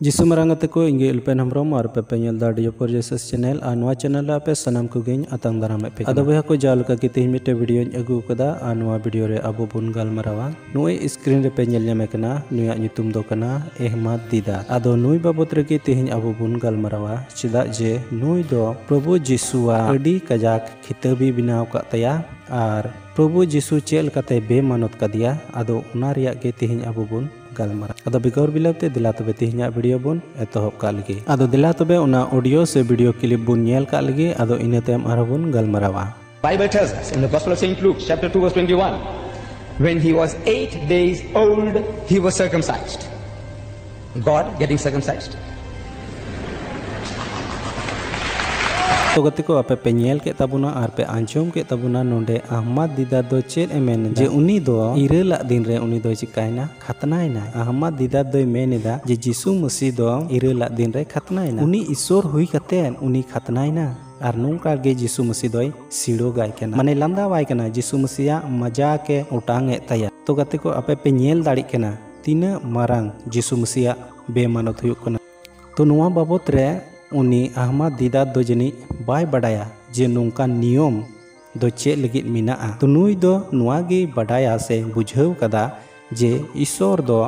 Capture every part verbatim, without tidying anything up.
ᱡᱤᱥᱩ ᱢᱟᱨᱟᱝ ᱜᱟᱛᱮ ᱠᱚ, ᱤᱧ ᱜᱮ ᱤᱞᱯᱮᱱ ᱦᱮᱢᱵᱨᱚᱢ ᱟᱨ ᱯᱮ ᱯᱮ ᱧᱮᱞ ᱫᱟ ᱰᱤᱭᱳ ᱯᱚᱨᱡᱮᱥ ᱪᱮᱱᱮᱞ᱾ ᱟᱨ ᱱᱚᱣᱟ ᱪᱮᱱᱮᱞ ᱨᱮ ᱟᱯᱮ ᱥᱟᱱᱟᱢ ᱠᱚᱜᱮᱧ ᱟᱛᱟᱝ ᱫᱟᱨᱟᱢᱮᱫ ᱯᱮ ᱠᱟᱱᱟ᱾ ᱟᱫᱚ ᱵᱚᱭᱦᱟ ᱠᱚ, ᱡᱟᱣ ᱞᱮᱠᱟ ᱜᱮ ᱛᱮᱦᱮᱧ ᱢᱤᱫᱴᱮᱱ ᱵᱷᱤᱰᱤᱭᱳᱧ ᱟᱹᱜᱩ ᱟᱠᱟᱫᱟ᱾ ᱟᱨ ᱱᱚᱣᱟ ᱵᱷᱤᱰᱤᱭᱳ ᱨᱮ ᱟᱵᱚ ᱵᱚᱱ ᱜᱟᱞᱢᱟᱨᱟᱣᱟ, ᱱᱚᱜᱼᱚᱭ ᱥᱠᱨᱤᱱ ᱨᱮᱯᱮ ᱧᱮᱞ ᱧᱟᱢᱮ ᱠᱟᱱᱟ, ᱱᱩᱭᱟᱜ ᱧᱩᱛᱩᱢ ᱫᱚ ᱠᱟᱱᱟ ᱟᱦᱢᱟᱫ ᱫᱤᱫᱟᱫ᱾ ᱟᱫᱚ ᱱᱩᱭ ᱵᱟᱵᱚᱛ ᱨᱮᱜᱮ ᱛᱮᱦᱮᱧ ᱟᱵᱚ ᱵᱚᱱ ᱜᱟᱞᱢᱟᱨᱟᱣᱟ, ᱪᱮᱫᱟᱜ ᱡᱮ ᱱᱩᱭ ᱫᱚ ᱯᱨᱚᱵᱷᱩ ᱡᱤᱥᱩᱣᱟᱜ ᱟᱹᱰᱤ ᱠᱟᱡᱟᱠ ᱠᱷᱤᱛᱟᱹᱵᱤ ᱵᱮᱱᱟᱣ ᱟᱠᱟᱫ ᱛᱟᱭᱟ᱾ ᱟᱨ ᱯᱨᱚᱵᱷᱩ ᱡᱤᱥᱩ ᱪᱮᱫ ᱞᱮᱠᱟᱛᱮ ᱵᱮᱢᱟᱱᱚᱛ ᱠᱟᱫᱮᱭᱟ, ᱟᱫᱚ ᱚᱱᱟ ᱨᱮᱭᱟᱜ ᱜᱮ ᱛᱮᱦᱮᱧ ᱟᱵᱚ ᱵᱚᱱ ᱜᱟᱞᱢᱟᱨᱟᱣ᱾ ᱟᱫᱚ ᱵᱮᱜᱚᱨ ᱵᱤᱞᱚᱢ ᱛᱮ ᱫᱮᱞᱟ ᱛᱚᱵᱮ ᱛᱮᱦᱮᱧᱟᱜ ᱵᱷᱤᱰᱤᱭᱳ ᱵᱚᱱ ᱮᱛᱚᱦᱚᱵ ᱠᱟᱜ ᱞᱮᱜᱮ᱾ ᱟᱫᱚ ᱫᱮᱞᱟ ᱛᱚᱵᱮ ᱚᱱᱟ ᱚᱰᱤᱭᱳ ᱥᱮ ᱵᱷᱤᱰᱤᱭᱳ ᱠᱞᱤᱯ ᱵᱚᱱ ᱧᱮᱞ ᱠᱟᱜ ᱞᱮᱜᱮ, ᱟᱫᱚ ᱤᱱᱟᱹ ᱛᱟᱭᱚᱢ ᱟᱨᱦᱚᱸ ᱵᱚᱱ ᱜᱟᱞᱢᱟᱨᱟᱣᱟ᱾ Bible tells us in the Gospel of Saint Luke, chapter two, verse twenty-one, when he was eight days old, he was circumcised. God getting circumcised. ᱛᱚ ᱜᱟᱛᱮ ᱠᱚ, ᱟᱯᱮ ᱯᱮ ᱧᱮᱞ ᱠᱮᱫ ᱛᱟᱵᱚᱱᱟ ᱟᱨ ᱯᱮ ᱟᱸᱡᱚᱢ ᱠᱮᱫ ᱛᱟᱵᱚᱱᱟ, ᱱᱚᱰᱮ ᱟᱦᱢᱟᱫ ᱫᱤᱫᱟᱫ ᱫᱚ ᱪᱮᱫ ᱮ ᱢᱮᱱ ᱮᱫᱟ? ᱡᱮ ᱩᱱᱤ ᱫᱚ ᱤᱨᱟᱹᱞᱟᱜ ᱫᱤᱱ ᱨᱮ ᱩᱱᱤ ᱫᱚᱭ ᱪᱤᱠᱟᱭᱮᱱᱟ? ᱠᱷᱟᱛᱱᱟᱭᱮᱱᱟᱭ᱾ ᱟᱦᱢᱟᱫ ᱫᱤᱫᱟᱫ ᱫᱚᱭ ᱢᱮᱱ ᱮᱫᱟ ᱡᱮ ᱡᱤᱥᱩ ᱢᱟᱹᱥᱤ ᱫᱚ ᱤᱨᱟᱹᱞᱟᱜ ᱫᱤᱱ ᱨᱮ ᱠᱷᱟᱛᱱᱟᱭᱮᱱᱟ᱾ ᱩᱱᱤ ᱤᱥᱚᱨ ᱦᱩᱭ ᱠᱟᱛᱮ ᱩᱱᱤ ᱠᱷᱟᱛᱱᱟᱭᱮᱱᱟ᱾ ᱟᱨ ᱱᱚᱝᱠᱟ ᱜᱮ ᱡᱤᱥᱩ ᱢᱟᱹᱥᱤ ᱫᱚᱭ ᱥᱤᱲᱳᱜᱟᱭ ᱠᱟᱱᱟ, ᱢᱟᱱᱮ ᱞᱟᱸᱫᱟᱣᱟᱭ ᱠᱟᱱᱟ᱾ ᱡᱤᱥᱩ ᱢᱟᱹᱥᱤᱭᱟᱜ ᱢᱟᱡᱟᱠ ᱮ ᱚᱴᱟᱝ ᱮᱫ ᱛᱟᱭᱟ᱾ ᱛᱚ ᱜᱟᱛᱮ ᱠᱚ, ᱟᱯᱮ ᱯᱮ ᱧᱮᱞ ᱫᱟᱲᱮᱭᱟᱜ ᱠᱟᱱᱟ ᱛᱤᱱᱟᱹᱜ ᱢᱟᱨᱟᱝ ᱡᱤᱥᱩ ᱢᱟᱹᱥᱤᱭᱟᱜ ᱵᱮᱢᱟᱱᱚᱛ ᱦᱩᱭᱩᱜ ᱠᱟᱱᱟ᱾ ᱛᱚ ᱱᱚᱣᱟ ᱵᱟᱵᱚᱛ ᱨᱮ ᱩᱱᱤ ᱟᱦᱢᱟᱫ ᱫᱤᱫᱟᱫ ᱫᱚ ᱡᱟᱹᱱᱤᱡ ᱵᱟᱭ ᱵᱟᱰᱟᱭᱟ ᱡᱮ ᱱᱚᱝᱠᱟᱱ ᱱᱤᱭᱚᱢ ᱫᱚ ᱪᱮᱫ ᱞᱟᱹᱜᱤᱫ ᱢᱮᱱᱟᱜᱼᱟ᱾ ᱛᱚ ᱱᱩᱭ ᱫᱚ ᱱᱚᱣᱟ ᱜᱮᱭ ᱵᱟᱰᱟᱭᱟ ᱥᱮ ᱵᱩᱡᱷᱟᱹᱣ ᱠᱟᱫᱟ ᱡᱮ ᱤᱥᱚᱨ ᱫᱚ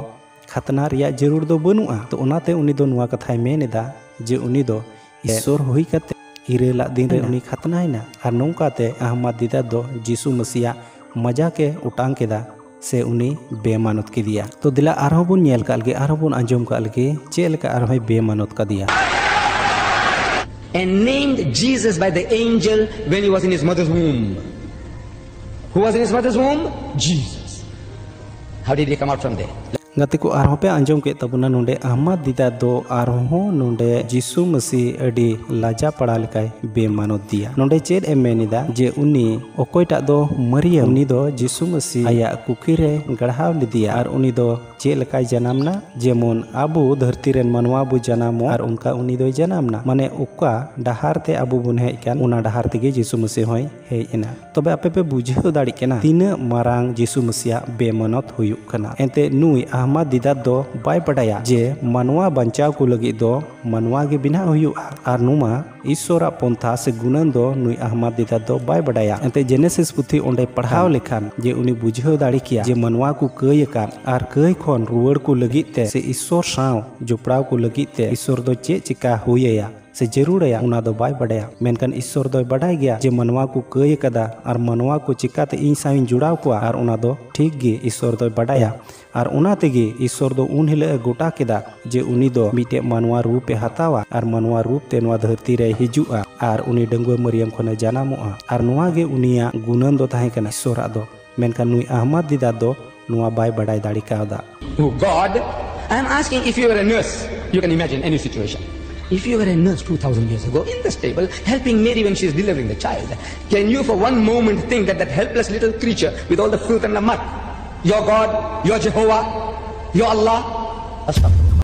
ᱠᱷᱟᱛᱱᱟ ᱨᱮᱭᱟᱜ ᱡᱟᱹᱨᱩᱲ ᱫᱚ ᱵᱟᱹᱱᱩᱜᱼᱟ᱾ ᱛᱚ ᱚᱱᱟᱛᱮ ᱩᱱᱤ ᱫᱚ ᱱᱚᱣᱟ ᱠᱟᱛᱷᱟᱭ ᱢᱮᱱ ᱮᱫᱟ ᱡᱮ ᱩᱱᱤ ᱫᱚ ᱤᱥᱚᱨ ᱦᱩᱭ ᱠᱟᱛᱮ ᱤᱨᱟᱹᱞᱟᱜ ᱫᱤᱱ ᱨᱮ ᱩᱱᱤ ᱠᱷᱟᱛᱱᱟᱭᱮᱱᱟ᱾ ᱟᱨ ᱱᱚᱝᱠᱟᱛᱮ ᱟᱦᱢᱟᱫ ᱫᱤᱫᱟᱫ ᱫᱚ ᱡᱤᱥᱩ ᱢᱟᱹᱥᱤᱭᱟᱜ ᱢᱟᱡᱟᱠ ᱮ ᱚᱴᱟᱝ ᱠᱮᱫᱟ ᱥᱮ ᱩᱱᱤ ᱵᱮᱢᱟᱱᱚᱛ ᱠᱮᱫᱮᱭᱟ᱾ ᱛᱚ ᱫᱮᱞᱟ ᱟᱨᱦᱚᱸ ᱵᱚᱱ ᱧᱮᱞ ᱠᱟᱜ ᱞᱮᱜᱮ, ᱟᱨᱦᱚᱸ ᱵᱚᱱ ᱟᱸᱡᱚᱢ ᱠᱟᱜ ᱞᱮᱜᱮ ᱪᱮᱫ ᱞᱮᱠᱟ ᱟᱨᱦᱚᱸᱭ ᱵᱮᱢᱟᱱᱚᱛ ᱠᱟᱫᱮᱭᱟ᱾ And named Jesus by the angel when he was in his mother's womb. Who was in his mother's womb? Jesus. How did he come out from there? ᱜᱟᱛᱮ ᱠᱚ, ᱟᱨᱦᱚᱸ ᱯᱮ ᱟᱸᱡᱚᱢ ᱠᱮᱫ ᱛᱟᱵᱚᱱᱟ, ᱱᱚᱰᱮ ᱟᱦᱢᱟᱫ ᱫᱤᱫᱟᱫ ᱫᱚ ᱟᱨᱦᱚᱸ ᱱᱚᱰᱮ ᱡᱤᱥᱩ ᱢᱟᱹᱥᱤ ᱟᱹᱰᱤ ᱞᱟᱡᱟ ᱯᱟᱲᱟ ᱞᱮᱠᱟᱭ ᱵᱮᱢᱟᱱᱚᱛ ᱫᱮᱭᱟ᱾ ᱱᱚᱰᱮ ᱪᱮᱫ ᱮ ᱢᱮᱱ ᱮᱫᱟ ᱡᱮ ᱩᱱᱤ ᱚᱠᱚᱭᱴᱟᱜ ᱫᱚ ᱢᱟᱹᱨᱤᱭᱟᱢ, ᱩᱱᱤ ᱫᱚ ᱡᱤᱥᱩ ᱢᱟᱹᱥᱤ ᱟᱭᱟᱜ ᱠᱩᱠᱷᱤ ᱨᱮ ᱜᱟᱲᱦᱟᱣ ᱞᱮᱫᱮᱭᱟ᱾ ᱟᱨ ᱩᱱᱤ ᱫᱚ ᱪᱮᱫ ᱞᱮᱠᱟᱭ ᱡᱟᱱᱟᱢ ᱱᱟ? ᱡᱮᱢᱚᱱ ᱟᱵᱚ ᱫᱷᱟᱹᱨᱛᱤ ᱨᱮᱱ ᱢᱟᱱᱣᱟ ᱵᱚ ᱡᱟᱱᱟᱢᱚᱜ, ᱟᱨ ᱚᱱᱠᱟ ᱩᱱᱤ ᱫᱚᱭ ᱡᱟᱱᱟᱢ ᱱᱟ᱾ ᱢᱟᱱᱮ ᱚᱠᱟ ᱰᱟᱦᱟᱨ ᱛᱮ ᱟᱵᱚ ᱵᱚᱱ ᱦᱮᱡ ᱠᱟᱱ, ᱚᱱᱟ ᱰᱟᱦᱟᱨ ᱛᱮᱜᱮ ᱡᱤᱥᱩ ᱢᱟᱹᱥᱤ ᱦᱚᱸᱭ ᱦᱮᱡ ᱮᱱᱟ᱾ ᱛᱚᱵᱮ ᱟᱯᱮ ᱯᱮ ᱵᱩᱡᱷᱟᱹᱣ ᱫᱟᱲᱮᱭᱟᱜ ᱠᱟᱱᱟ ᱛᱤᱱᱟᱹᱜ ᱢᱟᱨᱟᱝ ᱡᱤᱥᱩ ᱢᱟᱹᱥᱤᱭᱟᱜ ᱵᱮᱢᱟᱱᱚᱛ ᱦᱩᱭᱩᱜ ᱠᱟᱱᱟ᱾ ᱮᱱᱛᱮ ᱱᱩᱭ ᱟᱦᱢᱟᱫ ᱫᱤᱫᱟᱛ ᱫᱚ ᱵᱟᱭ ᱵᱟᱰᱟᱭᱟ ᱡᱮ ᱢᱟᱱᱣᱟ ᱵᱟᱧᱪᱟᱣ ᱠᱚ ᱞᱟᱹᱜᱤᱫ ᱫᱚ ᱢᱟᱱᱣᱟ ᱜᱮ ᱵᱮᱱᱟᱣ ᱦᱩᱭᱩᱜᱼᱟ, ᱟᱨ ᱱᱚᱣᱟ ᱤᱥᱥᱚᱨᱟᱜ ᱯᱚᱱᱛᱷᱟ ᱥᱮ ᱜᱩᱱᱟᱹᱱ ᱫᱚ ᱱᱩᱭ ᱟᱦᱢᱟᱫ ᱫᱤᱫᱟᱛ ᱫᱚ ᱵᱟᱭ ᱵᱟᱰᱟᱭᱟ᱾ ᱮᱱᱛᱮ ᱡᱮᱱᱮᱥᱤᱥ ᱯᱩᱛᱷᱤ ᱚᱸᱰᱮ ᱯᱟᱲᱦᱟᱣ ᱞᱮᱠᱷᱟᱱ ᱡᱮ ᱩᱱᱤ ᱵᱩᱡᱷᱟᱹᱣ ᱫᱟᱲᱮ ᱠᱮᱭᱟ ᱡᱮ ᱢᱟᱱᱣᱟ ᱠᱚ ᱠᱟᱹᱭ ᱟᱠᱟᱫ ᱟᱨ ᱠᱟᱹᱭ ᱠᱷᱚᱱ ᱨᱩᱣᱟᱹᱲ ᱠᱚ ᱞᱟᱹᱜᱤᱫ ᱛᱮ ᱥᱮ ᱤᱥᱥᱚᱨ ᱥᱟᱶ ᱡᱚᱯᱲᱟᱣ ᱠᱚ ᱞᱟᱹᱜᱤᱫ ᱛᱮ ᱤᱥᱥᱚᱨ ᱫᱚ ᱪᱮᱫ ᱪᱤᱠᱟ ᱦᱩᱭ ᱟᱭᱟ ᱥᱮ ᱡᱟᱹᱨᱩᱲ ᱟᱭᱟ, ᱚᱱᱟ ᱫᱚ ᱵᱟᱭ ᱵᱟᱰᱟᱭᱟ᱾ ᱢᱮᱱᱠᱷᱟᱱ ᱤᱥᱥᱚᱨ ᱫᱚᱭ ᱵᱟᱰᱟᱭ ᱜᱮᱭᱟ ᱡᱮ ᱢᱟᱱᱣᱟ ᱠᱚ ᱠᱟᱹᱭ ᱟᱠᱟᱫᱟ ᱟᱨ ᱢᱟᱱᱣᱟ ᱠᱚ ᱪᱤᱠᱟᱛᱮ ᱤᱧ ᱥᱟᱶ ᱤᱧ ᱡᱚᱲᱟᱣ ᱠᱚᱣᱟ, ᱟᱨ ᱚᱱᱟ ᱫᱚ ᱴᱷᱤᱠ ᱜᱮ ᱤᱥᱥᱚᱨ ᱫᱚᱭ ᱵᱟᱰᱟᱭᱟ᱾ ᱟᱨ ᱚᱱᱟ ᱛᱮᱜᱮ ᱤᱥᱥᱚᱨ ᱫᱚ ᱩᱱ ᱦᱤᱞᱳᱜ ᱮ ᱜᱚᱴᱟ ᱠᱮᱫᱟ ᱡᱮ ᱩᱱᱤ ᱫᱚ ᱢᱤᱫᱴᱮᱡ ᱢᱟᱱᱣᱟ ᱨᱩᱯ ᱮ ᱦᱟᱛᱟᱣᱟ ᱟᱨ ᱢᱟᱱᱣᱟ ᱨᱩᱯ ᱛᱮ ᱱᱚᱣᱟ ᱫᱷᱟᱹᱨᱛᱤ ᱨᱮᱭ ᱦᱤᱡᱩᱜᱼᱟ ᱟᱨ ᱩᱱᱤ ᱰᱟᱺᱜᱩᱣᱟᱹ ᱢᱟᱹᱨᱤᱭᱟᱢ ᱠᱷᱚᱱᱮ ᱡᱟᱱᱟᱢᱚᱜᱼᱟ᱾ ᱟᱨ ᱱᱚᱣᱟ ᱜᱮ ᱩᱱᱤᱭᱟᱜ ᱜᱩᱱᱟᱹᱱ ᱫᱚ ᱛᱟᱦᱮᱸ ᱠᱟᱱᱟ ᱤᱥᱥᱚᱨᱟᱜ ᱫᱚ᱾ ᱢᱮᱱᱠᱷᱟᱱ ᱱᱩᱭ ᱟᱦᱢᱟᱫ ᱫᱤᱫᱟᱛ ᱫᱚ ᱱᱚᱣᱟ ᱵᱟᱭ ᱵᱟᱰᱟᱭ ᱫᱟᱲᱮ ᱠᱟᱣᱫᱟ᱾ Oh God, I am asking, if you were a nurse, you can imagine any situation. If you were a nurse two thousand years ago in the stable, helping Mary when she is delivering the child, can you for one moment think that that helpless little creature with all the filth and the mud, your God, your Jehovah, your Allah,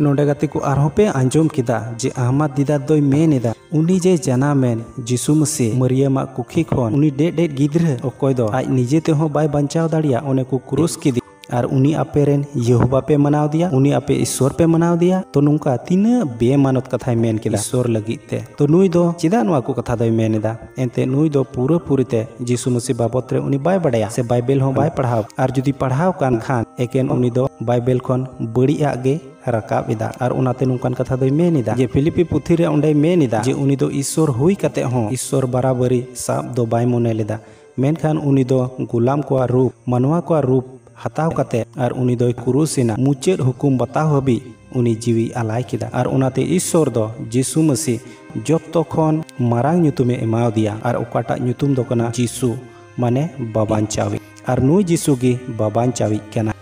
ᱱᱚᱰᱮ ᱜᱟᱛᱮ ᱠᱚ ᱟᱨᱦᱚᱸ ᱯᱮ ᱟᱸᱡᱚᱢ ᱠᱮᱫᱟ ᱡᱮ ᱟᱦᱢᱟᱫ ᱫᱤᱫᱟᱛ ᱫᱚᱭ ᱢᱮᱱ ᱮᱫᱟ, ᱩᱱᱤ ᱡᱮ ᱡᱟᱱᱟᱢᱮᱱ ᱡᱤᱥᱩ ᱢᱟᱹᱥᱤ ᱢᱟᱹᱨᱤᱭᱟᱢᱟᱜ ᱠᱩᱠᱷᱤ ᱠᱷᱚᱱ, ᱩᱱᱤ ᱰᱮᱡ ᱰᱮᱡ ᱜᱤᱫᱽᱨᱟᱹ ᱚᱠᱚᱭ ᱫᱚ ᱟᱡ ᱱᱤᱡᱮ ᱛᱮᱦᱚᱸ ᱵᱟᱭ ᱵᱟᱧᱪᱟᱣ ᱫᱟᱲᱮᱭᱟᱜ, ᱚᱱᱮ ᱠᱚ ᱠᱨᱩᱥ ᱠᱮᱫᱮ᱾ ᱟᱨ ᱩᱱᱤ ᱟᱯᱮ ᱨᱮᱱ ᱭᱮᱦᱳᱵᱟ ᱯᱮ ᱢᱟᱱᱟᱣ ᱫᱮᱭᱟ, ᱩᱱᱤ ᱟᱯᱮ ᱤᱥᱥᱚᱨ ᱯᱮ ᱢᱟᱱᱟᱣ ᱫᱮᱭᱟ᱾ ᱛᱚ ᱱᱚᱝᱠᱟ ᱛᱤᱱᱟᱹᱜ ᱵᱮᱢᱟᱱᱚᱛ ᱠᱟᱛᱷᱟᱭ ᱢᱮᱱ ᱠᱮᱫᱟ ᱤᱥᱥᱚᱨ ᱞᱟᱹᱜᱤᱫ ᱛᱮ᱾ ᱛᱚ ᱱᱩᱭ ᱫᱚ ᱪᱮᱫᱟᱜ ᱱᱚᱣᱟ ᱠᱚ ᱠᱟᱛᱷᱟ ᱫᱚᱭ ᱢᱮᱱ ᱮᱫᱟ? ᱮᱱᱛᱮ ᱱᱩᱭ ᱫᱚ ᱯᱩᱨᱟᱹ ᱯᱩᱨᱤ ᱛᱮ ᱡᱤᱥᱩ ᱢᱟᱹᱥᱤ ᱵᱟᱵᱚᱛ ᱨᱮ ᱩᱱᱤ ᱵᱟᱭ ᱵᱟᱰᱟᱭᱟ ᱥᱮ ᱵᱟᱭᱵᱮᱞ ᱦᱚᱸ ᱵᱟᱭ ᱯᱟᱲᱦᱟᱣ᱾ ᱟᱨ ᱡᱩᱫᱤ ᱯᱟᱲᱦᱟᱣ ᱠᱟᱱ ᱠᱷᱟᱱ ᱮᱠᱮᱱ ᱩᱱᱤ ᱫᱚ ᱵᱟᱭᱵᱮᱞ ᱠᱷᱚᱱ ᱵᱟᱹᱲᱤᱡ ᱟᱜ ᱜᱮ ᱨᱟᱠᱟᱵ ᱮᱫᱟ᱾ ᱟᱨ ᱚᱱᱟᱛᱮ ᱱᱚᱝᱠᱟᱱ ᱠᱟᱛᱷᱟ ᱫᱚᱭ ᱢᱮᱱ ᱮᱫᱟ ᱡᱮ ᱯᱷᱤᱞᱤᱯᱤ ᱯᱩᱛᱷᱤ ᱨᱮ ᱚᱸᱰᱮᱭ ᱢᱮᱱ ᱮᱫᱟ ᱡᱮ ᱩᱱᱤ ᱫᱚ ᱤᱥᱥᱚᱨ ᱦᱩᱭ ᱠᱟᱛᱮ ᱦᱚᱸ ᱤᱥᱥᱚᱨ ᱵᱟᱨᱟᱵᱟᱹᱨᱤ ᱥᱟᱵ ᱫᱚ ᱵᱟᱭ ᱢᱚᱱᱮ ᱞᱮᱫᱟ᱾ ᱢᱮᱱᱠᱷᱟᱱ ᱩᱱᱤ ᱫᱚ ᱜᱩᱞᱟᱢ ᱠᱚᱣᱟᱜ ᱨᱩᱯ, ᱢᱟᱱᱣᱟ ᱠᱚᱣᱟᱜ ᱨᱩᱯ ᱦᱟᱛᱟᱣ ᱠᱟᱛᱮ ᱟᱨ ᱩᱱᱤ ᱫᱚᱭ ᱠᱨᱩᱥ ᱮᱱᱟ᱾ ᱢᱩᱪᱟᱹᱫ ᱦᱩᱠᱩᱢ ᱵᱟᱛᱟᱣ ᱦᱟᱹᱵᱤᱡ ᱩᱱᱤ ᱡᱤᱣᱤ ᱟᱞᱟᱭ ᱠᱮᱫᱟ᱾ ᱟᱨ ᱚᱱᱟᱛᱮ ᱤᱥᱥᱚᱨ ᱫᱚ ᱡᱤᱥᱩ ᱢᱟᱹᱥᱤ ᱡᱚᱛᱚ ᱠᱷᱚᱱ ᱢᱟᱨᱟᱝ ᱧᱩᱛᱩᱢᱮ ᱮᱢᱟᱣᱫᱮᱭᱟ, ᱟᱨ ᱚᱠᱟᱴᱟᱜ ᱧᱩᱛᱩᱢ ᱫᱚ ᱠᱟᱱᱟ ᱡᱤᱥᱩ, ᱢᱟᱱᱮ ᱵᱟᱵᱟᱧᱪᱟᱣᱤᱡ᱾ ᱟᱨ ᱱᱩᱭ ᱡᱤᱥᱩ ᱜᱮ ᱵᱟᱵᱟᱧᱪᱟᱣᱤᱡ ᱠᱟᱱᱟ᱾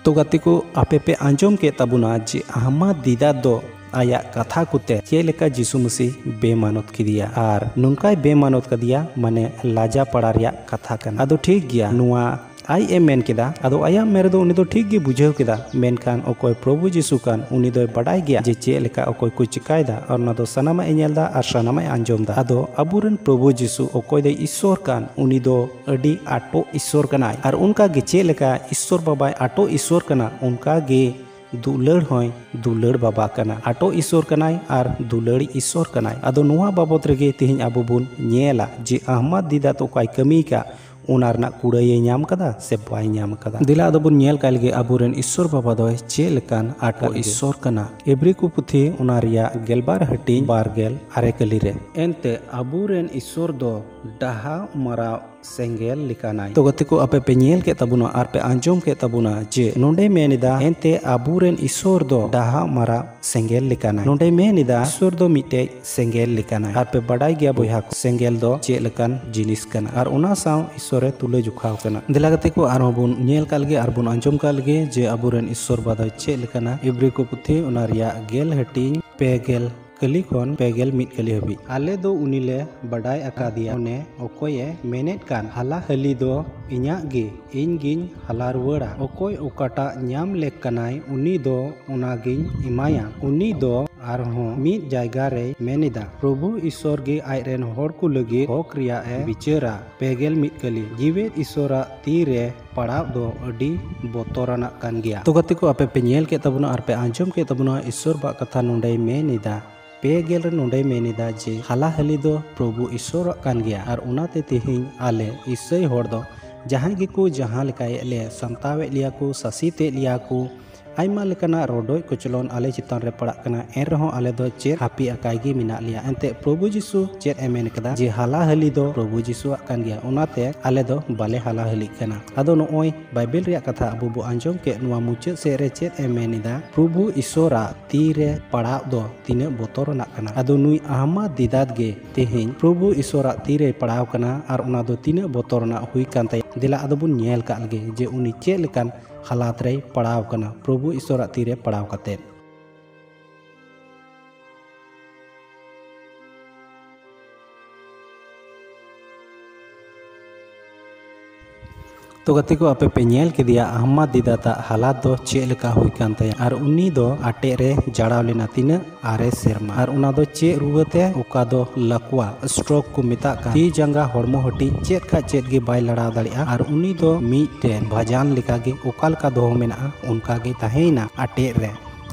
ᱛᱚ ᱜᱟᱛᱮ ᱠᱚ, ᱟᱯᱮ ᱯᱮ ᱟᱸᱡᱚᱢ ᱠᱮᱫ ᱛᱟᱵᱚᱱᱟ ᱡᱮ ᱟᱦᱢᱟᱫ ᱫᱤᱫᱟᱛ ᱫᱚ ᱟᱭᱟᱜ ᱠᱟᱛᱷᱟ ᱠᱚᱛᱮ ᱪᱮᱫ ᱞᱮᱠᱟ ᱡᱤᱥᱩ ᱢᱟᱹᱥᱤ ᱵᱮᱢᱟᱱᱚᱛ ᱠᱮᱫᱮᱭᱟ, ᱟᱨ ᱱᱚᱝᱠᱟᱭ ᱵᱮᱢᱟᱱᱚᱛ ᱠᱟᱫᱮᱭᱟ, ᱢᱟᱱᱮ ᱞᱟᱡᱟ ᱯᱟᱲᱟ ᱨᱮᱭᱟᱜ ᱠᱟᱛᱷᱟ ᱠᱟᱱᱟ᱾ ᱟᱫᱚ ᱴᱷᱤᱠ ᱜᱮᱭᱟ, ᱱᱚᱣᱟ ᱟᱡ ᱮ ᱢᱮᱱ ᱠᱮᱫᱟ᱾ ᱟᱫᱚ ᱟᱭᱟᱜ ᱢᱮᱱ ᱨᱮᱫᱚ ᱩᱱᱤ ᱫᱚ ᱴᱷᱤᱠ ᱜᱮ ᱵᱩᱡᱷᱟᱹᱣ ᱠᱮᱫᱟ, ᱢᱮᱱᱠᱷᱟᱱ ᱚᱠᱚᱭ ᱯᱨᱚᱵᱷᱩ ᱡᱤᱥᱩ ᱠᱟᱱ, ᱩᱱᱤ ᱫᱚᱭ ᱵᱟᱰᱟᱭ ᱜᱮᱭᱟ ᱡᱮ ᱪᱮᱫ ᱞᱮᱠᱟ ᱚᱠᱚᱭ ᱠᱚ ᱪᱤᱠᱟᱭᱮᱫᱟ, ᱟᱨ ᱚᱱᱟ ᱫᱚ ᱥᱟᱱᱟᱢᱟᱜ ᱮ ᱧᱮᱞ ᱮᱫᱟ ᱟᱨ ᱥᱟᱱᱟᱢᱟᱜ ᱮ ᱟᱸᱡᱚᱢ ᱮᱫᱟ᱾ ᱟᱫᱚ ᱟᱵᱚᱨᱮᱱ ᱯᱨᱚᱵᱷᱩ ᱡᱤᱥᱩ ᱚᱠᱚᱭ ᱫᱚᱭ ᱤᱥᱥᱚᱨ ᱠᱟᱱ, ᱩᱱᱤ ᱫᱚ ᱟᱹᱰᱤ ᱟᱴᱚ ᱤᱥᱥᱚᱨ ᱠᱟᱱᱟᱭ, ᱟᱨ ᱚᱱᱠᱟ ᱜᱮ ᱪᱮᱫ ᱞᱮᱠᱟ ᱤᱥᱥᱚᱨ ᱵᱟᱵᱟᱭ ᱟᱴᱚ ᱤᱥᱥᱚᱨ ᱠᱟᱱᱟ, ᱚᱱᱠᱟ ᱜᱮ ᱫᱩᱞᱟᱹᱲ ᱦᱚᱸᱭ ᱫᱩᱞᱟᱹᱲ ᱵᱟᱵᱟ ᱠᱟᱱᱟ᱾ ᱟᱴᱚ ᱤᱥᱥᱚᱨ ᱠᱟᱱᱟᱭ ᱟᱨ ᱫᱩᱞᱟᱹᱲᱤᱡ ᱤᱥᱥᱚᱨ ᱠᱟᱱᱟᱭ᱾ ᱟᱫᱚ ᱱᱚᱣᱟ ᱵᱟᱵᱚᱛ ᱨᱮᱜᱮ ᱛᱮᱦᱮᱧ ᱟᱵᱚ ᱵᱚᱱ ᱧᱮᱞᱟ ᱡᱮ ᱟᱦᱢᱟᱫ ᱫᱤᱫᱟᱛ ᱚᱠᱟᱭ ᱠᱟᱹᱢᱤ ᱠᱟᱜ, ᱚᱱᱟ ᱨᱮᱱᱟᱜ ᱠᱩᱲᱟᱹᱭᱮ ᱧᱟᱢ ᱠᱟᱫᱟ ᱥᱮ ᱵᱟᱭ ᱧᱟᱢ ᱠᱟᱫᱟ᱾ ᱫᱮᱞᱟ ᱟᱫᱚ ᱵᱚᱱ ᱧᱮᱞ ᱠᱟᱜ ᱞᱮᱜᱮ ᱟᱵᱚᱨᱮᱱ ᱤᱥᱥᱚᱨ ᱵᱟᱵᱟ ᱫᱚᱭ ᱪᱮᱫ ᱞᱮᱠᱟᱱ ᱟᱴᱚ ᱤᱥᱥᱚᱨ ᱠᱟᱱᱟ᱾ ᱮᱵᱨᱤ ᱠᱚ ᱯᱩᱛᱷᱤ ᱚᱱᱟ ᱨᱮᱭᱟᱜ ᱜᱮᱞᱵᱟᱨ ᱦᱟᱹᱴᱤᱧ ᱵᱟᱨ ᱜᱮᱞ ᱟᱨᱮ ᱠᱟᱹᱞᱤ ᱨᱮ᱾ ᱮᱱᱛᱮ ᱟᱵᱚᱨᱮᱱ ᱤᱥᱥᱚᱨ ᱫᱚ ᱰᱟᱦᱟᱣ ᱢᱟᱨᱟᱣ ᱥᱮᱸᱜᱮᱞ ᱞᱮᱠᱟᱱᱟᱭ᱾ ᱛᱚ ᱜᱟᱛᱮ ᱠᱚ, ᱟᱯᱮ ᱯᱮ ᱧᱮᱞ ᱠᱮᱫ ᱛᱟᱵᱚᱱᱟ ᱟᱨ ᱯᱮ ᱟᱸᱡᱚᱢ ᱠᱮᱫ ᱛᱟᱵᱚᱱᱟ ᱡᱮ ᱱᱚᱰᱮ ᱢᱮᱱ ᱮᱫᱟ, ᱮᱱᱛᱮ ᱟᱵᱚᱨᱮᱱ ᱤᱥᱥᱚᱨ ᱫᱚ ᱰᱟᱦᱟᱣ ᱢᱟᱨᱟᱣ ᱥᱮᱸᱜᱮᱞ ᱞᱮᱠᱟᱱᱟᱭ᱾ ᱱᱚᱰᱮ ᱢᱮᱱ ᱮᱫᱟ, ᱤᱥᱥᱚᱨ ᱫᱚ ᱢᱤᱫᱴᱮᱡ ᱥᱮᱸᱜᱮᱞ ᱞᱮᱠᱟᱱᱟᱭ᱾ ᱟᱨ ᱯᱮ ᱵᱟᱰᱟᱭ ᱜᱮᱭᱟ ᱵᱚᱭᱦᱟ ᱠᱚ, ᱥᱮᱸᱜᱮᱞ ᱫᱚ ᱪᱮᱫ ᱞᱮᱠᱟᱱ ᱡᱤᱱᱤᱥ ᱠᱟᱱᱟ ᱟᱨ ᱚᱱᱟ ᱥᱟᱶ ᱤᱥᱥᱚᱨᱮ ᱛᱩᱞᱟᱹ ᱡᱚᱠᱷᱟᱣ ᱠᱟᱱᱟ᱾ ᱫᱮᱞᱟ ᱜᱟᱛᱮ ᱠᱚ, ᱟᱨᱦᱚᱸ ᱵᱚᱱ ᱧᱮᱞ ᱠᱟᱜ ᱞᱮᱜᱮ ᱟᱨ ᱵᱚᱱ ᱟᱸᱡᱚᱢ ᱠᱟᱜ ᱞᱮᱜᱮ ᱡᱮ ᱟᱵᱚᱨᱮᱱ ᱤᱥᱥᱚᱨ ᱵᱟᱵᱟ ᱫᱚᱭ ᱪᱮᱫ ᱞᱮᱠᱟᱱᱟ᱾ ᱮᱵᱨᱤ ᱠᱚ ᱯᱩᱛᱷᱤ ᱚᱱᱟ ᱨᱮᱭᱟᱜ ᱜᱮᱞ ᱦᱟᱹᱴᱤᱧ ᱯᱮ ᱜᱮᱞ ᱠᱟᱹᱞᱤ ᱠᱷᱚᱱ ᱯᱮ ᱜᱮᱞ ᱢᱤᱫ ᱠᱟᱹᱞᱤ ᱦᱟᱹᱵᱤᱡ᱾ ᱟᱞᱮ ᱫᱚ ᱩᱱᱤ ᱞᱮ ᱵᱟᱰᱟᱭ ᱟᱠᱟᱫᱮᱭᱟ, ᱚᱱᱮ ᱚᱠᱚᱭᱮ ᱢᱮᱱᱮᱫ ᱠᱟᱱ, ᱦᱟᱞᱟ ᱦᱟᱹᱞᱤ ᱫᱚ ᱤᱧᱟᱜ ᱜᱮ, ᱤᱧ ᱜᱤᱧ ᱦᱟᱞᱟ ᱨᱩᱣᱟᱹᱲᱟ᱾ ᱚᱠᱚᱭ ᱚᱠᱟᱴᱟᱜ ᱧᱟᱢ ᱞᱮᱠ ᱠᱟᱱᱟᱭ, ᱩᱱᱤ ᱫᱚ ᱚᱱᱟ ᱜᱤᱧ ᱮᱢᱟᱭᱟ᱾ ᱩᱱᱤ ᱫᱚ ᱟᱨᱦᱚᱸ ᱢᱤᱫ ᱡᱟᱭᱜᱟ ᱨᱮᱭ ᱢᱮᱱ ᱮᱫᱟ, ᱯᱨᱚᱵᱷᱩ ᱤᱥᱥᱚᱨ ᱜᱮ ᱟᱡ ᱨᱮᱱ ᱦᱚᱲ ᱠᱚ ᱞᱟᱹᱜᱤᱫ ᱦᱚᱠ ᱨᱮᱭᱟᱜ ᱮ ᱵᱤᱪᱟᱹᱨᱟ᱾ ᱯᱮ ᱜᱮᱞ ᱢᱤᱫ ᱠᱟᱹᱞᱤ, ᱡᱤᱣᱮᱫ ᱤᱥᱥᱚᱨᱟᱜ ᱛᱤ ᱨᱮ ᱯᱟᱲᱟᱣ ᱫᱚ ᱟᱹᱰᱤ ᱵᱚᱛᱚᱨᱟᱱᱟᱜ ᱠᱟᱱ ᱜᱮᱭᱟ᱾ ᱛᱚ ᱜᱟᱛᱮ ᱠᱚ, ᱟᱯᱮ ᱯᱮ ᱧᱮᱞ ᱠᱮᱫ ᱛᱟᱵᱚᱱᱟ ᱟᱨ ᱯᱮ ᱟᱸᱡᱚᱢ ᱠᱮᱫ ᱛᱟᱵᱚᱱᱟ, ᱤᱥᱥᱚᱨ ᱵᱟᱜ ᱠᱟᱛᱷᱟ ᱱᱚᱰᱮᱭ ᱢᱮᱱ ᱮᱫᱟ᱾ ᱯᱮ ᱜᱮᱞ ᱨᱮ ᱱᱚᱰᱮᱭ ᱢᱮᱱ ᱮᱫᱟ ᱡᱮ ᱦᱟᱞᱟ ᱦᱟᱹᱞᱤ ᱫᱚ ᱯᱨᱚᱵᱷᱩ ᱤᱥᱥᱚᱨᱟᱜ ᱠᱟᱱ ᱜᱮᱭᱟ, ᱟᱨ ᱚᱱᱟᱛᱮ ᱛᱮᱦᱮᱧ ᱟᱞᱮ ᱤᱥᱟᱹᱭ ᱦᱚᱲ ᱫᱚ ᱡᱟᱦᱟᱸᱭ ᱜᱮᱠᱚ ᱡᱟᱦᱟᱸ ᱞᱮᱠᱟᱭᱮᱫ ᱞᱮ, ᱥᱟᱢᱴᱟᱣᱮᱫ ᱞᱮᱭᱟ ᱠᱚ, ᱥᱟᱥᱮᱛᱮᱫ ᱞᱮᱭᱟ ᱠᱚ, ᱟᱭᱢᱟ ᱞᱮᱠᱟᱱᱟᱜ ᱨᱚᱰᱚᱡ ᱠᱚᱪᱞᱚᱱ ᱟᱞᱮ ᱪᱮᱛᱟᱱ ᱨᱮ ᱯᱟᱲᱟᱜ ᱠᱟᱱᱟ, ᱮᱱ ᱨᱮᱦᱚᱸ ᱟᱞᱮ ᱫᱚ ᱪᱮᱫ ᱦᱟᱹᱯᱤ ᱟᱠᱟᱭ ᱜᱮ ᱢᱮᱱᱟᱜ ᱞᱮᱭᱟ᱾ ᱮᱱᱛᱮ ᱯᱨᱚᱵᱷᱩ ᱡᱤᱥᱩ ᱪᱮᱫ ᱮ ᱢᱮᱱ ᱠᱟᱫᱟ ᱡᱮ ᱦᱟᱞᱟ ᱦᱟᱹᱞᱤ ᱫᱚ ᱯᱨᱚᱵᱷᱩ ᱡᱤᱥᱩᱣᱟᱜ ᱠᱟᱱ ᱜᱮᱭᱟ, ᱚᱱᱟᱛᱮ ᱟᱞᱮ ᱫᱚ ᱵᱟᱞᱮ ᱦᱟᱞᱟ ᱦᱟᱹᱞᱤᱜ ᱠᱟᱱᱟ᱾ ᱟᱫᱚ ᱱᱚᱜᱼᱚᱭ ᱵᱟᱭᱵᱮᱞ ᱨᱮᱭᱟᱜ ᱠᱟᱛᱷᱟ ᱟᱵᱚ ᱵᱚ ᱟᱸᱡᱚᱢ ᱠᱮᱫ, ᱱᱚᱣᱟ ᱢᱩᱪᱟᱹᱫ ᱥᱮᱫ ᱨᱮ ᱪᱮᱫ ᱮ ᱢᱮᱱ ᱮᱫᱟ? ᱯᱨᱚᱵᱷᱩ ᱤᱥᱚᱨᱟᱜ ᱛᱤ ᱨᱮ ᱯᱟᱲᱟᱣ ᱫᱚ ᱛᱤᱱᱟᱹᱜ ᱵᱚᱛᱚᱨᱟᱱᱟᱜ ᱠᱟᱱᱟ᱾ ᱟᱫᱚ ᱱᱩᱭ ᱟᱦᱢᱟᱫ ᱫᱤᱫᱟᱛ ᱜᱮ ᱛᱮᱦᱮᱧ ᱯᱨᱚᱵᱷᱩ ᱤᱥᱚᱨᱟᱜ ᱛᱤ ᱨᱮᱭ ᱯᱟᱲᱟᱣ ᱠᱟᱱᱟ, ᱟᱨ ᱚᱱᱟ ᱫᱚ ᱛᱤᱱᱟᱹᱜ ᱵᱚᱛᱚᱨᱟᱱᱟᱜ ᱦᱩᱭ ᱠᱟᱱ ᱛᱟᱭᱟ᱾ ᱫᱮᱞᱟ ᱟᱫᱚ ᱵᱚᱱ ᱧᱮᱞ ᱠᱟᱜ ᱞᱮᱜᱮ ᱡᱮ ᱩᱱᱤ ᱪᱮᱫ ᱞᱮᱠᱟᱱ ᱦᱟᱞᱟᱛ ᱨᱮᱭ ᱯᱟᱲᱟᱣ ᱠᱟᱱᱟ ᱯᱨᱚᱵᱷᱩ ᱤᱥᱚᱨᱟᱜ ᱛᱤ ᱨᱮ ᱯᱟᱲᱟᱣ ᱠᱟᱛᱮᱫ᱾ ᱛᱚ ᱜᱟᱛᱮ ᱠᱚ, ᱟᱯᱮ ᱯᱮ ᱧᱮᱞ ᱠᱮᱫᱮᱭᱟ ᱟᱦᱢᱟᱫ ᱫᱤᱫᱟᱛᱟᱜ ᱦᱟᱞᱟᱛ ᱫᱚ ᱪᱮᱫ ᱞᱮᱠᱟ ᱦᱩᱭ ᱠᱟᱱ ᱛᱟᱭᱟ, ᱟᱨ ᱩᱱᱤ ᱫᱚ ᱟᱴᱮᱫ ᱨᱮ ᱡᱟᱲᱟᱣ ᱞᱮᱱᱟ ᱛᱤᱱᱟᱹᱜ? ᱟᱨᱮ ᱥᱮᱨᱢᱟ᱾ ᱟᱨ ᱚᱱᱟ ᱫᱚ ᱪᱮᱫ ᱨᱩᱣᱟᱹ ᱛᱮ? ᱚᱠᱟ ᱫᱚ ᱞᱟᱠᱣᱟ, ᱥᱴᱨᱳᱠ ᱠᱚ ᱢᱮᱛᱟᱜ ᱠᱟᱱ᱾ ᱛᱤ ᱡᱟᱸᱜᱟ ᱦᱚᱲᱢᱚ ᱦᱟᱹᱴᱤᱧ ᱪᱮᱫ ᱠᱷᱟᱡ ᱪᱮᱫ ᱜᱮ ᱵᱟᱭ ᱞᱟᱲᱟᱣ ᱫᱟᱲᱮᱭᱟᱜᱼᱟ, ᱟᱨ ᱩᱱᱤ ᱫᱚ ᱢᱤᱫᱴᱮᱱ ᱵᱷᱟᱡᱟᱱ ᱞᱮᱠᱟᱜᱮ ᱚᱠᱟ ᱞᱮᱠᱟ ᱫᱚᱦᱚ ᱢᱮᱱᱟᱜᱼᱟ ᱚᱱᱠᱟ ᱜᱮ ᱛᱟᱦᱮᱸᱭᱮᱱᱟ ᱟᱴᱮᱫ ᱨᱮ᱾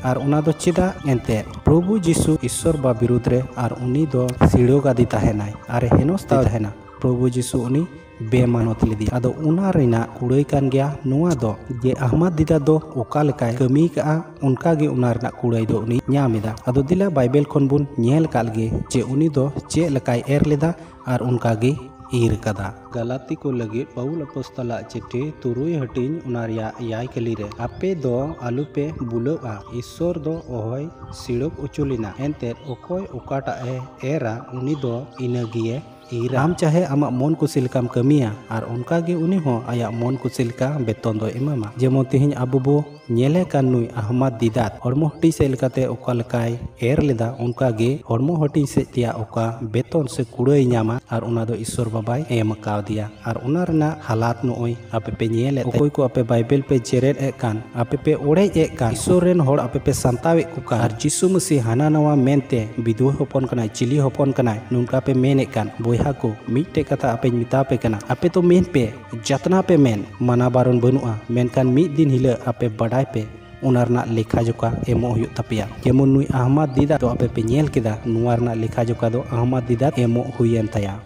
ᱟᱨ ᱚᱱᱟ ᱫᱚ ᱪᱮᱫᱟᱜ? ᱮᱱᱛᱮᱫ ᱯᱨᱚᱵᱷᱩ ᱡᱤᱥᱩ ᱤᱥᱥᱚᱨ ᱵᱟ ᱵᱤᱨᱩᱫᱽ ᱨᱮ, ᱟᱨ ᱩᱱᱤ ᱫᱚ ᱥᱤᱲᱳᱜᱟᱫᱮ ᱛᱟᱦᱮᱱᱟᱭ ᱟᱨ ᱦᱮᱱᱚᱥᱛᱟ ᱛᱟᱦᱮᱱᱟ᱾ ᱯᱨᱚᱵᱷᱩ ᱡᱤᱥᱩ ᱩᱱᱤ ᱵᱮᱢᱟᱱᱚᱛ ᱞᱮᱫᱮᱭᱟ᱾ ᱟᱫᱚ ᱚᱱᱟ ᱨᱮᱱᱟᱜ ᱠᱩᱲᱟᱹᱭ ᱠᱟᱱ ᱜᱮᱭᱟ ᱱᱚᱣᱟ ᱫᱚ, ᱡᱮ ᱟᱦᱢᱟᱫ ᱫᱤᱫᱟ ᱫᱚ ᱚᱠᱟ ᱞᱮᱠᱟᱭ ᱠᱟᱹᱢᱤ ᱠᱟᱜᱼᱟ, ᱚᱱᱠᱟ ᱜᱮ ᱚᱱᱟ ᱨᱮᱱᱟᱜ ᱠᱩᱲᱟᱹᱭ ᱫᱚ ᱩᱱᱤ ᱧᱟᱢ ᱮᱫᱟ᱾ ᱟᱫᱚ ᱫᱮᱞᱟ ᱵᱟᱭᱵᱮᱞ ᱠᱷᱚᱱ ᱵᱚᱱ ᱧᱮᱞ ᱠᱟᱜ ᱞᱮᱜᱮ ᱡᱮ ᱩᱱᱤ ᱫᱚ ᱪᱮᱫ ᱞᱮᱠᱟᱭ ᱮᱨ ᱞᱮᱫᱟ ᱟᱨ ᱚᱱᱠᱟ ᱜᱮ ᱤᱨ ᱠᱟᱫᱟ᱾ ᱜᱟᱞᱟᱛᱤ ᱠᱚ ᱞᱟᱹᱜᱤᱫ ᱯᱟᱹᱣᱩᱞ ᱟᱯᱚᱥᱛᱚᱞᱟᱜ ᱪᱤᱴᱷᱤ ᱛᱩᱨᱩᱭ ᱦᱟᱹᱴᱤᱧ, ᱚᱱᱟ ᱨᱮᱭᱟᱜ ᱮᱭᱟᱭ ᱠᱟᱹᱞᱤ ᱨᱮ, ᱟᱯᱮ ᱫᱚ ᱟᱞᱚᱯᱮ ᱵᱩᱞᱟᱹᱜᱼᱟ, ᱤᱥᱥᱚᱨ ᱫᱚ ᱚᱦᱚᱭ ᱥᱤᱲᱚᱠ ᱚᱪᱚ ᱞᱮᱱᱟ, ᱮᱱᱛᱮᱫ ᱚᱠᱚᱭ ᱚᱠᱟᱴᱟᱜ ᱮ ᱮᱨᱟ ᱩᱱᱤ ᱫᱚ ᱤᱱᱟᱹ ᱜᱮᱭᱮ ᱤᱨᱟ᱾ ᱟᱢ ᱪᱟᱦᱮ ᱟᱢᱟᱜ ᱢᱚᱱ ᱠᱩᱥᱤ ᱞᱮᱠᱟᱢ ᱠᱟᱹᱢᱤᱭᱟ, ᱟᱨ ᱚᱱᱠᱟ ᱜᱮ ᱩᱱᱤ ᱦᱚᱸ ᱟᱭᱟᱜ ᱢᱚᱱ ᱠᱩᱥᱤ ᱞᱮᱠᱟ ᱵᱮᱛᱚᱱ ᱫᱚᱭ ᱮᱢᱟᱢᱟ᱾ ᱡᱮᱢᱚᱱ ᱛᱮᱦᱮᱧ ᱟᱵᱚ ᱵᱚ ᱧᱮᱞᱮ ᱠᱟᱱ ᱱᱩᱭ ᱟᱦᱢᱟᱫ ᱫᱤᱫᱟᱛ ᱦᱚᱲᱢᱚ ᱦᱟᱹᱴᱤᱧ ᱥᱮᱫ ᱞᱮᱠᱟᱛᱮ ᱚᱠᱟ ᱞᱮᱠᱟᱭ ᱮᱨ ᱞᱮᱫᱟ, ᱚᱱᱠᱟ ᱜᱮ ᱦᱚᱲᱢᱚ ᱦᱟᱹᱴᱤᱧ ᱥᱮᱫ ᱛᱮᱭᱟᱜ ᱚᱠᱟ ᱵᱮᱛᱚᱱ ᱥᱮ ᱠᱩᱲᱟᱹᱭ ᱧᱟᱢᱟ, ᱟᱨ ᱚᱱᱟ ᱫᱚ ᱤᱥᱥᱚᱨ ᱵᱟᱵᱟᱭ ᱮᱢ ᱠᱟᱣᱫᱮᱭᱟ᱾ ᱟᱨ ᱚᱱᱟ ᱨᱮᱱᱟᱜ ᱦᱟᱞᱟᱛ ᱱᱚᱜᱼᱚᱭ ᱟᱯᱮ ᱯᱮ ᱧᱮᱞᱮᱫ ᱛᱮ, ᱚᱠᱚᱭ ᱠᱚ ᱟᱯᱮ ᱵᱟᱭᱵᱮᱞ ᱯᱮ ᱡᱮᱨᱮᱫ ᱮᱫ ᱠᱟᱱ, ᱟᱯᱮ ᱯᱮ ᱚᱲᱮᱡ ᱮᱫ ᱠᱟᱱ, ᱤᱥᱥᱚᱨ ᱨᱮᱱ ᱦᱚᱲ ᱟᱯᱮ ᱯᱮ ᱥᱟᱱᱛᱟᱣᱮᱫ ᱠᱚ ᱠᱟᱱ, ᱟᱨ ᱡᱤᱥᱩ ᱢᱟᱹᱥᱤ ᱦᱟᱱᱟ ᱱᱟᱣᱟ ᱢᱮᱱᱛᱮ ᱵᱤᱫᱷᱣᱟᱹ ᱦᱚᱯᱚᱱ ᱠᱟᱱᱟᱭ, ᱪᱤᱞᱤ ᱦᱚᱯᱚᱱ ᱠᱟᱱᱟᱭ, ᱱᱚᱝᱠᱟ ᱯᱮ ᱢᱮᱱᱮᱫ ᱠᱟᱱ, ᱵᱚᱭᱦᱟ ᱠᱚ, ᱢᱤᱫᱴᱮᱡ ᱠᱟᱛᱷᱟ ᱟᱯᱮᱧ ᱢᱮᱛᱟ ᱯᱮ ᱠᱟᱱᱟ, ᱟᱯᱮ ᱛᱚ ᱢᱮᱱ ᱯᱮ, ᱡᱟᱛᱱᱟ ᱯᱮ ᱢᱮᱱ, ᱢᱟᱱᱟ ᱵᱟᱨᱚᱱ ᱵᱟᱹᱱᱩᱜᱼᱟ, ᱢᱮᱱᱠᱷᱟᱱ ᱢᱤᱫ ᱫᱤᱱ ᱦᱤᱞᱳᱜ ᱟᱯᱮ ᱵᱟᱰᱟᱭ ᱯᱮ, ᱚᱱᱟ ᱨᱮᱱᱟᱜ ᱞᱮᱠᱷᱟ ᱡᱚᱠᱷᱟ ᱮᱢᱚᱜ ᱦᱩᱭᱩᱜ ᱛᱟᱯᱮᱭᱟ᱾ ᱡᱮᱢᱚᱱ ᱱᱩᱭ ᱟᱦᱢᱟᱫ ᱫᱤᱫᱟᱛ ᱫᱚ ᱟᱯᱮ ᱯᱮ ᱧᱮᱞ ᱠᱮᱫᱟ, ᱱᱚᱣᱟ ᱨᱮᱱᱟᱜ ᱞᱮᱠᱷᱟ ᱡᱚᱠᱷᱟ ᱫᱚ ᱟᱦᱢᱟᱫ ᱫᱤᱫᱟᱛ ᱮᱢᱚᱜ ᱦᱩᱭᱮᱱ ᱛᱟᱭᱟ᱾